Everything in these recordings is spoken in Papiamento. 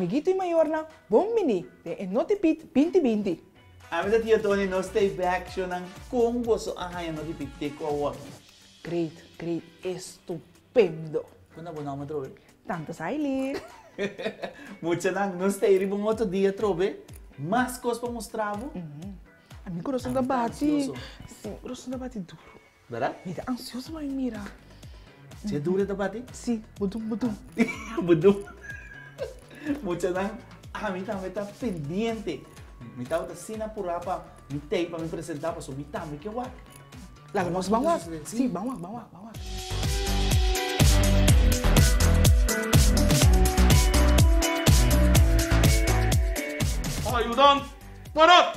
Amiguito y mayornan, bon bini den e Noti Pit 2020. Ami ta Tio Tony, nos ta bek shownan con boso a haña Noti Pit te cu awor. Great, great, estupendo. Con ta bo nomber atrobe? Tanta Saily. Muchanan, nos ta riba un otro dia atrobe. Mas cos pa mustra bo. Mi corazon ta bati. Si, mi corazon ta bati duro. Berdad? Mi ta ansioso pa mi mira. Si e duro e ta bati? Si, budum budum. Budum. Muchanan, ami tambe ta pendiente. Mi tabata asina apurá pa mi tei pa mi presentá pasobra mi tambe ke wak. Laga nos ban wak. Si, ban wak, ban wak, ban wak. Ayudant, para!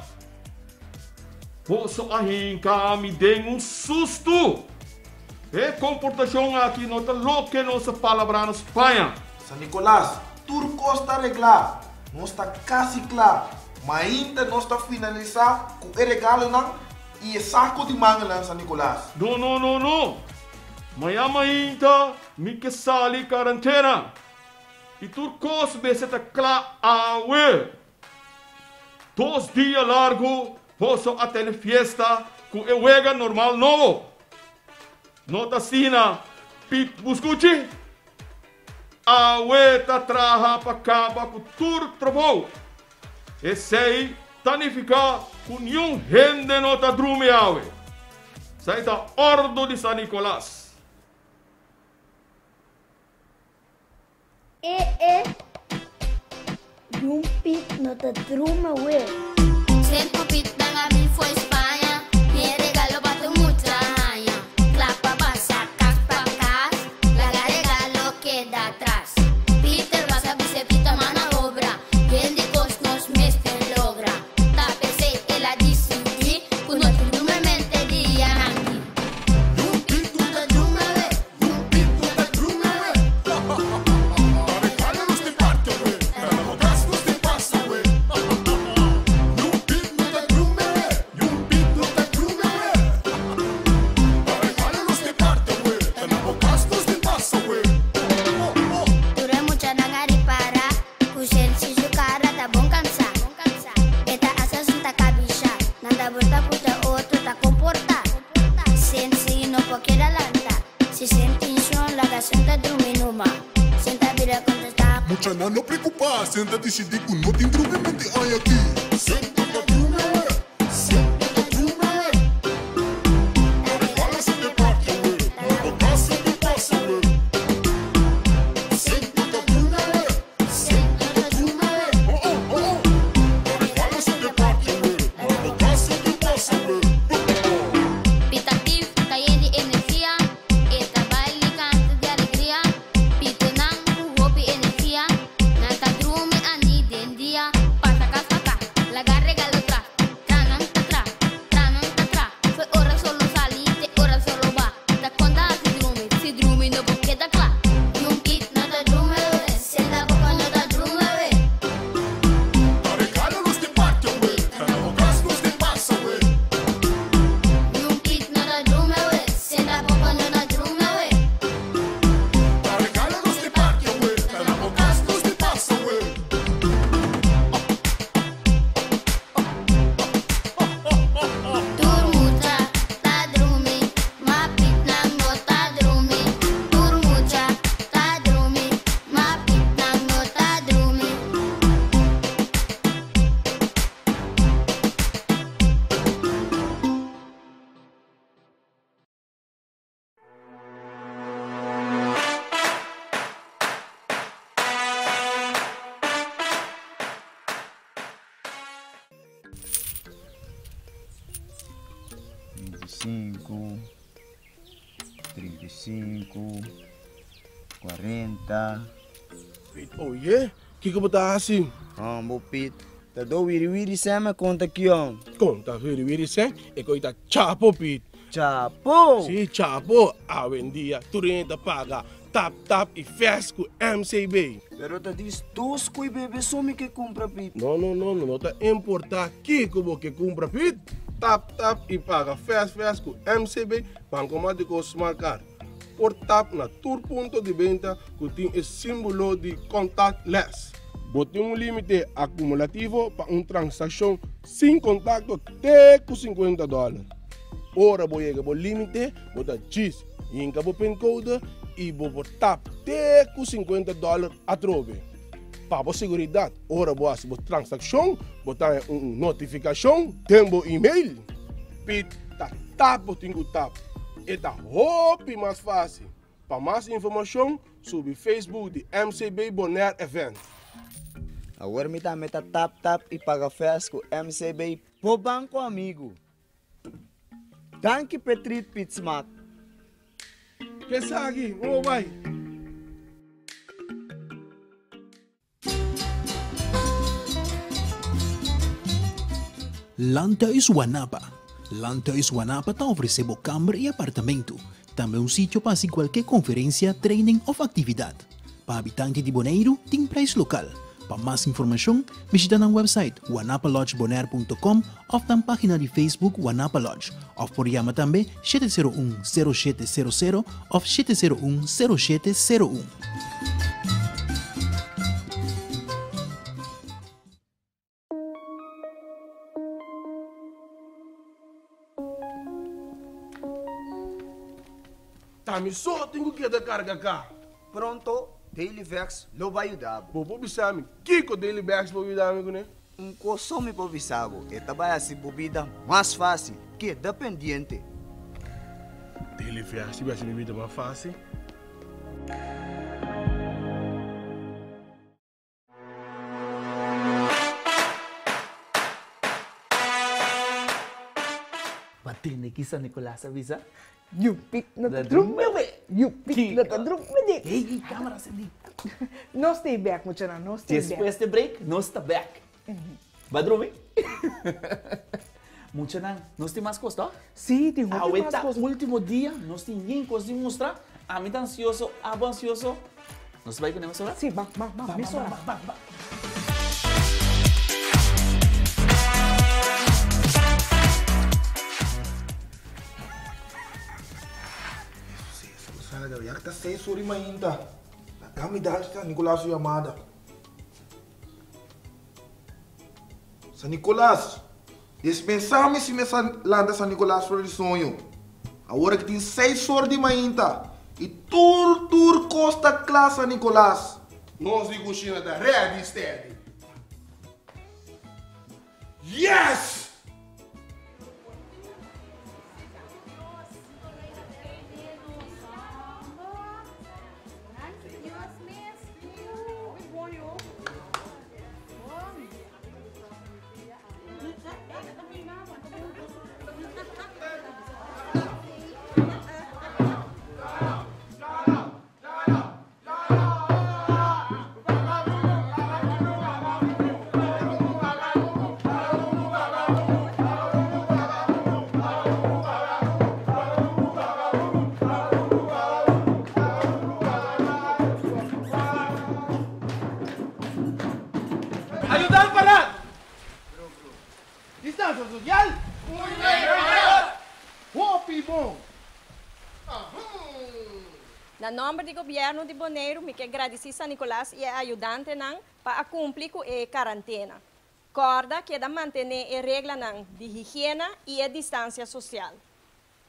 Boso a hinka mi den un sustu! E komportashon aki no ta loke nos a palabrá na Spaña. San Nicolas, tur kos ta reglá. Nos ta kasi kla. Mainta nos ta finalisá ku e regalonan i e sako di mangelnan, San Nicolas. No, no, no, no! Maña mainta mi ke sali karantena i tur kos mester ta kla awe. Dos dia largu boso a tene fiesta ku e wega normal nobo. No ta asina, Pit Buskuchi? Awe ta traha pa kaba ku tur trabou. Esei ta nifiká ku niun hende no ta drumi awe. Esei ta òrdu di San Nikolas. E e Jumpi no ta drumi we. Tempu Pit nan a bin fo'i Spaña, Tin regalo pa tur mucha haña. Kla pa pasa kas pa kas, Laga regalo keda atras. Peter basa bisa Pita mana obra, Hende kos nos mester logra. Ta p'esei el a disidí ku no tin drumi mente dianan ki. Jumpi no ta drumi we. Tur e muchanan a ripará ku Shensi su kara ta bon kansá. E ta hasta sinta kabishá. Nan ta bulta puta otro ta komportá. Shensi no por keda lanta. Si sin tenshon laga senta drumi numa. Senta bira kontestá. Muchanan no preokupá, senta disidí ku no tin drumi mente ay aki. Senta ta drumi awe, senta ta drumi awe. Ta regalo si te parti awe, no bo kasa bo pasa awe. Senta ta drumi awe, senta ta drumi awe. Oh oh, oh oh. Ta regalo si te parti awe, no bo kasa bo pasa awe. Pita Tief ta yen di energia, e ta baila i kanta di alegria. Pitonan ku hopi energia, nan ta drumi ani den dia. Pasa kas pa kas, laga regalo tras. Tra nan ta tra, tra nan ta tra. Fo'i ora solo sali te ora solo ba. Ta konta hasi drumi, si drumi no por keda kla. Yun Pit no ta drumi we, senta poko no ta drumi we. Ta regalo nos tin parti awe, ta na bo kas nos tin pasa awe. Yun Pit no ta drumi we, senta poko no ta drumi we. Ta regalo nos tin parti awe, ta na bo kas nos tin pasa awe. Tur mucha ta drumi, ma Pitnan no ta drumi. Tur mucha ta drumi, ma Pitnan no ta drumi. Bintisinku, trintisinku, kuarenta. Piet, Oye, kiko bo ta hasi? Hombo, Piet, ta do wiri wiri sèn mi konta kion. Konta wiri wiri sèn? E koi ta chapo, Piet. Chapo! Si, chapo. Awendia tur hende ta paga tap tap i fès ku MCB. Pero ta dis dos koi bebe so mi ke kumpra, Piet. No, no, no, no ta importá kiko bo ke kumpra, Piet. Tap tap i paga fès fès ku MCB Bancomatiko Smart Card. Por tap na tur punto di benta ku tin e símbolo di contactless. Bo tin un límite akumulativo pa un transakshon sin kontakto te ku 50 dòler. Ora bo yega bo límite, bo ta djis hinka bo pincode i bo por tap te ku 50 dòler atrobe. Pa bo seguridat, ora bo hasi bo transakshon, bo ta haña un notifikashon den bo email. Pit ta tap bo tin ku tap. E ta hopi mas fásil. Pa mas informashon, subi Facebook di MCB Bonaire Event. Awor mi tambe ta tap tap i paga fès ku MCB Bo Banko Amigu. Danki p'e treat Pit Smak. Esaki, bo bai. Landhuis Wanapa Landhuis Wanapa ta ofresé bo kamber i apartamentu, tambe un sitio pa hasi kualke konferensia, training òf aktividat. Pa habitante di Boneiru tin preis lokal. Pa mas informashon, bishita nan wèpsait wanapalodgebonaire.com òf nan página di Facebook Wanapa Lodge òf por yama tambe 701 0700 òf 701 0701. Ta mi so tin ku keda karga ka. Pronto Daily Vex lo bai yuda bo. Bo por bisa mi kiko Daily Vex por yuda mi kuné? Un kos so mi por bisa bo, e ta bai hasi bo bida mas fásil. Keda pendiente! Daily Vex ta bai hasi mi bida mas fásil? Ba tende ki San Nicolas a bisa? Yupi no ta drumi we. Yupi no ta drumi di. Hey, hey, camera sendí. Nos ta bek, muchanan, nos ta bek. Despues di break, nos ta bek. Ba drumi? Muchanan, nos tin mas kos, toh? Sí, tin hopi mas kos. Awe ta ultimo dia, nos tin yen kos di mustra. Ami ta ansioso, abo ansioso. Nos bai kuné mesora? Sí, ban, ban, ban, mesora. Ban, ban, ban. Ya ta seis ora mainta. Laga mi dal San Nicolas su yamada. San Nicolas, Dispensá mi si mi a lanta San Nicolas for di soño. Awor aki tin seis or di mainta i tur tur kos ta kla San Nicolas. Nos di kushina ta ready steady. Yes! Ayudan para! Distancia social! Hopi bon! Na nòmber di gobièrnu di Boneiru mi ke gradisí San Nicolas i e ayudantenan pa a kumpli ku e karantena. Kòrda keda mantené e reglanan di higiena i e distansia sosial.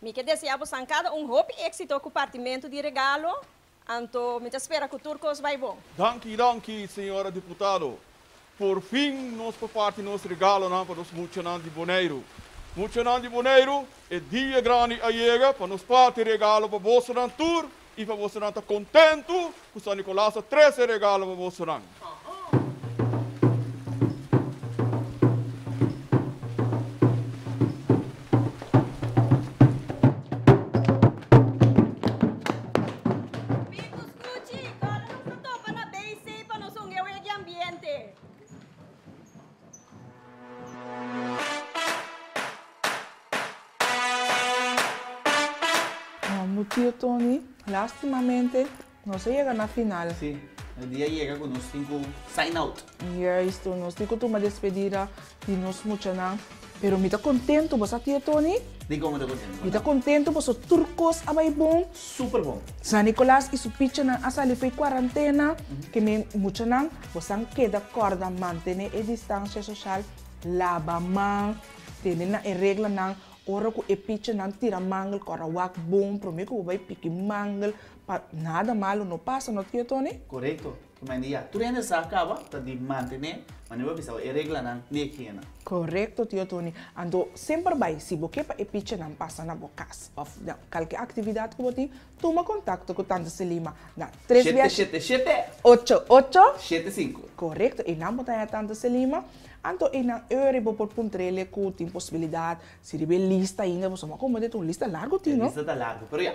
Mi ke deseá bosan kada un hopi éksito ku partimentu di regalo, anto mi ta spera ku tur kos bai bon. Danki danki señora diputado. Por fin nos por parti nos regalonan pa nos muchanan di Boneiru. Muchanan di Boneiru, e dia grandi a yega pa nos parti regalo pa bosonan tur i pa bosonan ta kontentu ku San Nicolas a trese regalo pa bosonan. Pitu skuchi, kòrda nos ta topa na BC pa nos hunga e wega di ambiente. No tio Tony, lastimamente nos a yega na final. Sí, e dia yega ku nos tin ku sign out. Juist, nos tin ku tuma despedida di nos muchanan. Pero mi ta contento, bo sa tio Tony? Di con bo ta contento? Mi ta contento paso tur cos a bay bon. Super bon. San Nicolas y su pichanan a sali fo'i cuarentena, ke men muchanan bosan keda corda mantene e distancia social, laba man, tene na e reglanan, ora cu e pichanan tira mangel corda wak bon prome cu bo bay piki mangel pa nada malo no pasa no tio Tony? Corecto. Manera tur hende sa caba ta di mantene, manera bo a bisa e reglanan di higiena. Corecto tio Tony. Anto semper bay si bo ke pa e pichanan pasa na bo cas of na kalke actividad cu bo tin, tuma contacto cu Tante Selima na tres Shete bia shete shete. Ocho ocho. Shete sinku. Corecto, eynan bo ta haña Tante Selima. Anto eynan eur bo por puntr'ele cu tin posibilidad si riba e lista ainda, pasobra bo a como ta un lista largo tin E no. lista ta largo, pero ya.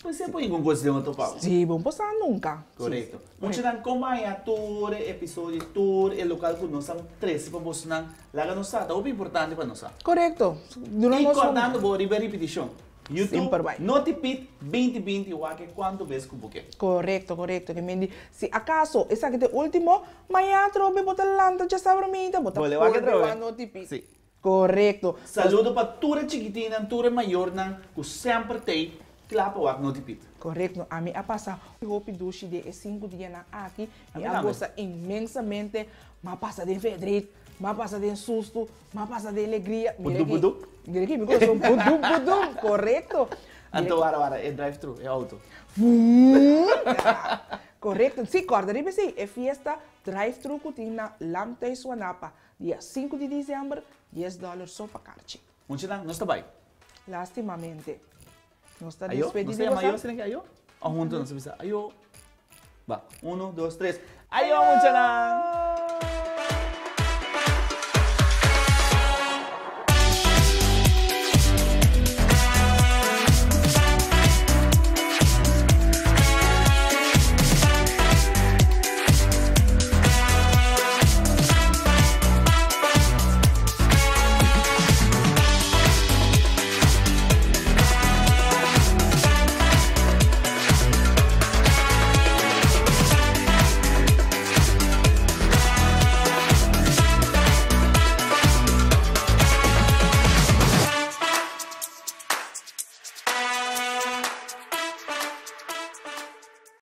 Pues e poi ningún cos den otro pau. Sí, bon por sa nunca. Correcto. Muchanan como haya tur e episodio, tur e local cu nos a trece pa bosonan, laga nos sa, ta hopi importante pa nos sa. Correcto. Duna Y nos un. cordando bo riba e ripeticion. YouTube, Semper bai. no te pit binti binti wak e cuanto bes cu bo ke. Correcto, correcto. Ke men di, si acaso esaki ta e ultimo, maña atrobe bo ta lanta djasabra minta, bo ta Bole wak bolbe atrobe. wak no te pit. Sí. Correcto. Saludo pa tur e chikitinnan, tur e mayornan cu semper t'ey cla pa wak no te pit. Correcto. Ami a pasa hopi dushi den e sinku dianan aki. A Mi mi a tambe. gosa inmensamente. M'a pasa den verdriet, m'a pasa den susto, m'a pasa den legria. Mira Budum aki, budum. mira aki mi corazon budum budum. Correcto. Mira Anto aki. wara wara e drive thru, e auto. Vuum. Correcto. Si, corda riba esey, e fiesta drive thru cu tin na Lamthuis Wanapa. Dia sinku di diciember, dies dollar so pa karchi. Muchanan, nos ta bai. Lastimamente. Nos ta Ayo? despedi Nos di ta yama bosa. ayo? Sina ke ayo? O hunto nos ta bisa ayo? Ba, uno, dos, tres. Ayo muchanan!